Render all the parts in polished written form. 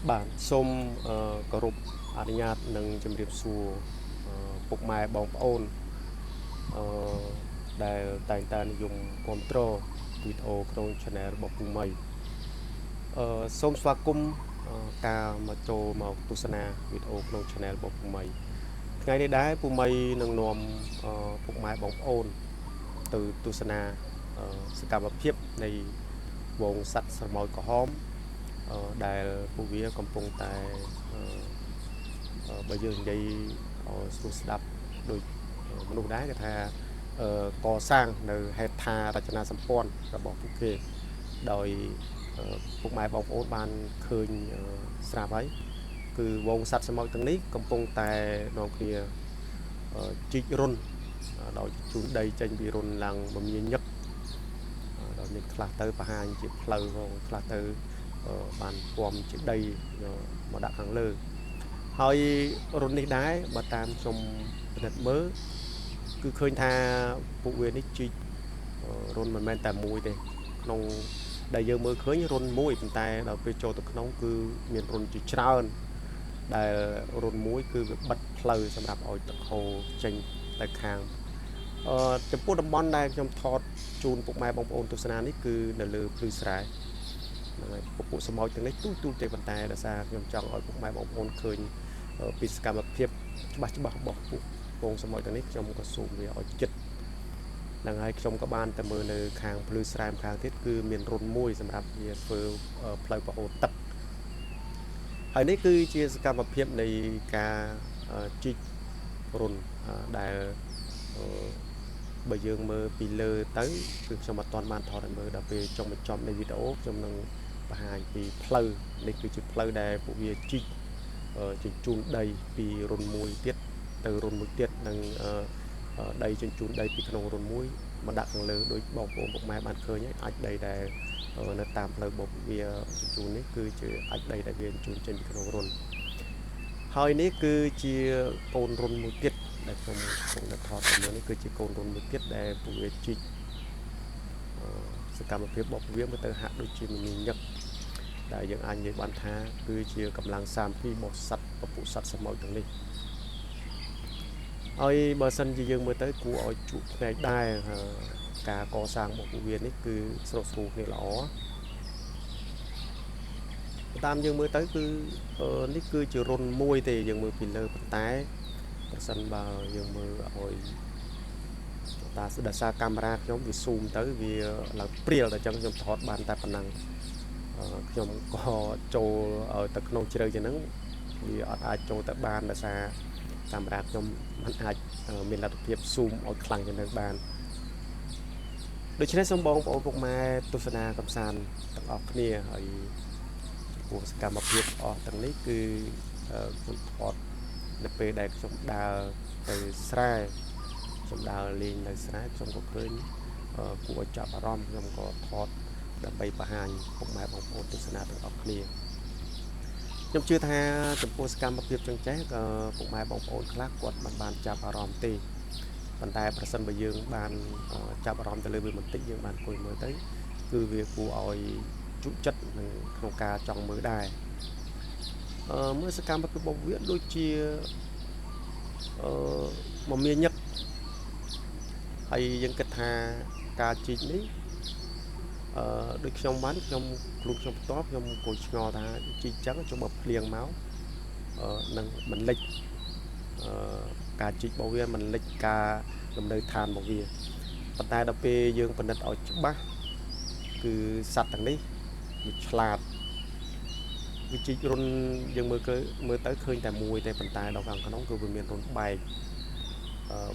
បាទសូមគោរពអនុញ្ញាតនិងជម្រាបសួរពុកម៉ែបងប្អូនអឺដែលតែងតែនិយមគ្រប់គ្រងវីដេអូក្នុង Channel របស់ពូមីសូមស្វាគមន៍ការមកចូលមកទស្សនាវីដេអូក្នុង Channel របស់ពូមីថ្ងៃនេះដែរពូមីនឹងនាំពុកម៉ែបងប្អូនទៅទស្សនាសកម្មភាពនៃវងសត្វស្រមោចក្រហមដែលពួកវាកំពុងតែបើយើងនិយាយឲ្យស្រួលស្ដាប់ដូចមនុស្សដែរគេថាកសាងនៅហេដ្ឋារចនាសម្ព័ន្ធរបស់ពួកគេដោយពុកម៉ែបងប្អូនបានឃើញស្រាប់ហើយគឺវងសត្វស្រមោចទាំងនេះកំពុងតែនាំគ្នាជីករុនដោយជូនដីចេញពីរុនឡើងមមាញឹកដោយមានខ្លះទៅបង្ហាញជាផ្លូវផងខ្លះទៅបានពំជាដីមកដាក់ខាងលើហើយរុននេះដែរបើតាមខ្ញុំពិនិត្យមើលគឺឃើញថាពួកវានេះជីករុនមិនមែនតែមួយទេក្នុងដែលយើងមើលឃើញរុនមួយប៉ុន្តែដល់ពេលចូលទៅក្នុងគឺមានរុនជាច្រើនដែលរុនមួយគឺវាបិទផ្លូវសម្រាប់ឲ្យទឹកហូរចេញទៅខាងចំពោះតំបន់ដែលខ្ញុំថតជូនពុកម៉ែបងប្អូនទស្សនានេះគឺនៅលើភ្លឺស្រែហ្នឹងហើយពពួកសម្ោចទាំងនេះទូទូទេប៉ុន្តែដោយសារខ្ញុំចង់ឲ្យពុកម៉ែបងប្អូនឃើញពីសកម្មភាពច្បាស់ច្បាស់របស់ពួកពងសម្ោចទាំងនេះខ្ញុំក៏សូមវាឲ្យចិត្តហ្នឹងហើយខ្ញុំក៏បានតែមើលនៅខាងភ្លឺស្រែម្ខាងទៀតគឺមានរុនមួយសម្រាប់វាធ្វើផ្លូវបហូរទឹកហើយនេះគឺជាសកម្មភាពនៃការជីករុនដែលបើយើងមើលពីលើទៅគឺខ្ញុំអត់ទាន់បានថតឲ្យមើលដល់ពេលចុងបញ្ចប់នៃវីដេអូខ្ញុំនឹងបង្ហាញពីផ្លូវនេះគឺជាផ្លូវដែលពួកវាជីកជញ្ជូនដីពីរុនមួយទៀតទៅរុនមួយទៀតនិងដីជញ្ជូនដីពីក្នុងរុនមួយមកដាក់ខាងលើដោយបងប្អូនពុកម៉ែបានឃើញហើយអាចដីដែលនៅតាមផ្លូវបុកវាជញ្ជូននេះគឺជាអាចដីដែលវាជញ្ជូនចេញពីក្នុងរុនហើយនេះគឺជាកូនរុនមួយទៀតដែលខ្ញុំកំពុងតែថតទៅមើលនេះគឺជាកូនរុនមួយទៀតដែលពួកវាជីកសកម្មភាពរបស់វាមើលទៅហាក់ដូចជាមមាញឹកដែលយើងអាចនិយាយបានថាគឺជាកម្លាំងសាមគ្គីរបស់សត្វពពួកសត្វសម្ោចទាំងនេះហើយបើសិនជាយើងមើលទៅគួរឲ្យជក់ភ្នែកដែរការកសាងរបស់ពួកវានេះគឺស្រុះស្រួលគ្នាល្អតាមយើងមើលទៅគឺនេះគឺជារុនមួយទេយើងមើលពីលើប៉ុន្តែប្រសិនបើយើងមើលឲ្យតាដោយសារកាមេរ៉ាខ្ញុំវាស៊ូមទៅវាឡើងព្រាលតែអញ្ចឹងខ្ញុំថតបានតែប៉ុណ្ណឹងខ្ញុំក៏ចូលឲ្យទៅក្នុងជ្រៅជាងហ្នឹងវាអត់អាចចូលទៅបានដោយសារកាមេរ៉ាខ្ញុំមិនអាចមានលទ្ធភាពស៊ូមឲ្យខ្លាំងជាងនឹងបានដូច្នេះសូមបងប្អូនពុកម៉ែទស្សនាកំសាន្តទាំងអស់គ្នាហើយចំពោះសកម្មភាពអស់ទាំងនេះគឺខ្ញុំថតនៅពេលដែលខ្ញុំដើរទៅស្រែខ្ញុំដើរលេងនៅស្រែខ្ញុំក៏ឃើញគួរឲ្យចាប់អារម្មណ៍ខ្ញុំក៏ថតដើម្បីបង្ហាញពុកម៉ែបងប្អូនទស្សនាទាំងអស់គ្នាខ្ញុំជឿថាចំពោះសកម្មភាពចឹងចេះក៏ពុកម៉ែបងប្អូនខ្លះគាត់មិនបានចាប់អារម្មណ៍ទេប៉ុន្តែប្រសិនបើយើងបានចាប់អារម្មណ៍ទៅលើវាបន្តិចយើងបានអង្គុយមើលទៅគឺវាគួរឲ្យជក់ចិត្តនឹងក្នុងការចង់មើលដែរមើលសកម្មភាពរបស់វាដូចជាមមាញឹកហើយយើងគិតថាការជីកនេះដូចខ្ញុំបានខ្ញុំខ្លួនខ្ញុំផ្ទាល់ខ្ញុំក៏ឆ្ងល់ថាជីកចឹងចុះបើភ្លៀងមកនឹងមិនលិចការជីករបស់វាមិនលិចការលំនៅឋានរបស់វាប៉ុន្តែដល់ពេលយើងពិនិត្យឲ្យច្បាស់គឺសត្វទាំងនេះវាឆ្លាតវាជីករុនយើងមើលគឺមើលទៅឃើញតែមួយទេប៉ុន្តែដល់ខាងក្នុងគឺវាមានរុនបែក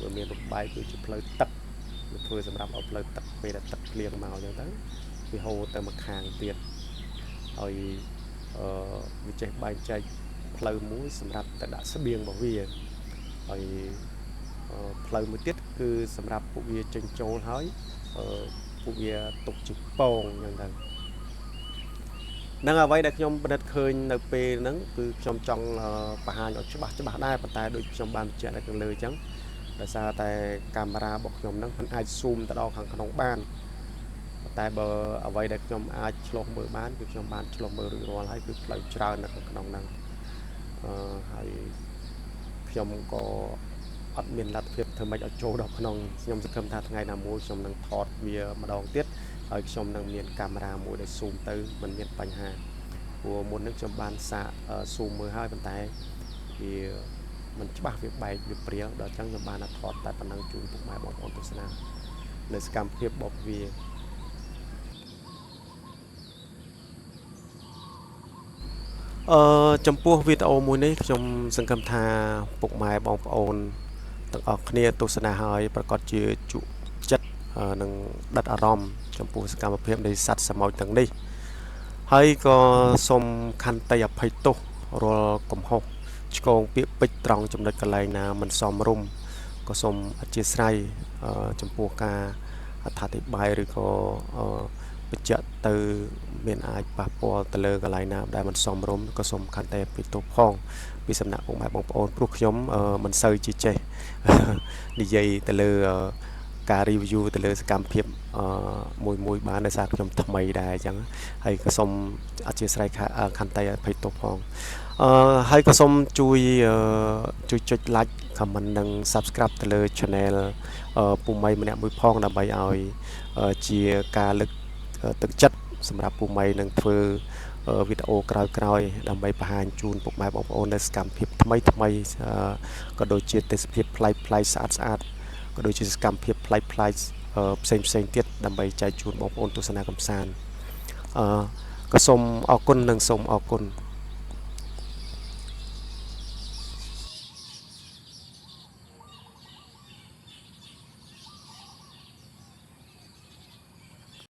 វាមានរុនបែកគឺជាផ្លូវទឹកវាធ្វើសម្រាប់ឲ្យផ្លូវទឹកពេលដែលទឹកភ្លៀងមកអញ្ចឹងទៅវាហូរទៅមកខាងទៀតហើយវាចេះបែងចែកផ្លូវមួយសម្រាប់តែដាក់ស្បៀងរបស់វាហើយផ្លូវមួយទៀតគឺសម្រាប់ពួកវាចេញចូលហើយពួកវាទុកជាពងអញ្ចឹងទៅនឹងអ្វីដែលខ្ញុំពិនិត្យឃើញនៅពេលហ្នឹងគឺខ្ញុំចង់បង្ហាញឲ្យច្បាស់ច្បាស់ដែរប៉ុន្តែដូចខ្ញុំបានបញ្ជាក់នៅខាងលើអញ្ចឹងដោយសារតែកាមេរ៉ារបស់ខ្ញុំហ្នឹងមិនអាចស៊ូមទៅដល់ខាងក្នុងបាន តែបើអ្វីដែលខ្ញុំអាចឆ្លុះមើលបានគឺខ្ញុំបានឆ្លុះមើលរួចរាល់ហើយគឺផ្លូវច្រើននៅក្នុងហ្នឹងអឺហើយខ្ញុំក៏អត់មានលទ្ធភាពធ្វើម៉េចឲ្យចូលដល់ក្នុងខ្ញុំសង្ឃឹមថាថ្ងៃណាមួយខ្ញុំនឹងថតវាម្ដងទៀតហើយខ្ញុំនឹងមានកាមេរ៉ាមួយដែល zoom ទៅមិនមានបញ្ហាព្រោះមុននឹងខ្ញុំបានសាក zoom មើលហើយប៉ុន្តែវាมันច្បាស់វាបែកវាព្រាលដល់អញ្ចឹងខ្ញុំបានថតតែប៉ុណ្ណឹងជូនពុកម៉ែបងប្អូនទស្សនានៅសកម្មភាពរបស់វាអឺចំពោះវីដេអូមួយនេះខ្ញុំសង្ឃឹមថាពុកម៉ែបងប្អូនទាំងអស់គ្នាទស្សនាហើយប្រកាសជាជក់ចិត្តនិងដិតអារម្មណ៍ចំពោះសកម្មភាពនៃសត្វសមោចទាំងនេះហើយក៏សូមខន្តីអភ័យទោសរាល់កំហុសឆ្គងពាក្យពេចន៍ត្រង់ចំណុចកន្លែងណាមិនសមរម្យក៏សូមអធិស្ឋានចំពោះការអត្ថាធិប្បាយឬក៏បញ្ជាក់ទៅមានអាចប៉ះពាល់ទៅលើកន្លែងណាដែលមិនសមរម្យក៏សូមខន្តីអភ័យទោសផងពីសំណាក់ពុកម៉ែបងប្អូនព្រោះខ្ញុំមិនសូវជាចេះនិយាយទៅលើការ review ទៅលើសកម្មភាពមួយមួយបានដោយសារខ្ញុំថ្មីដែរអញ្ចឹងហើយក៏សូមអធិស្ឋានខន្តីអភ័យទោសផងអឺហើយក៏សូមជួយជួយចុច like comment និង subscribe ទៅលើ channel ពូមីម្នាក់មួយផងដើម្បីឲ្យជាការលើកទឹកចិត្តសម្រាប់ពូមីនឹងធ្វើវីដេអូក្រោយៗដើម្បីបង្ហាញជូនពុកម៉ែបងប្អូននៅសកម្មភាពថ្មីថ្មីក៏ដូចជាទេសភាពប្លែកប្លែកស្អាតស្អាតក៏ដូចជាសកម្មភាពប្លែកប្លែកផ្សេងផ្សេងទៀតដើម្បីចែកជូនបងប្អូនទស្សនាកម្សាន្តអឺក៏សូមអរគុណនិងសូមអរគុណ។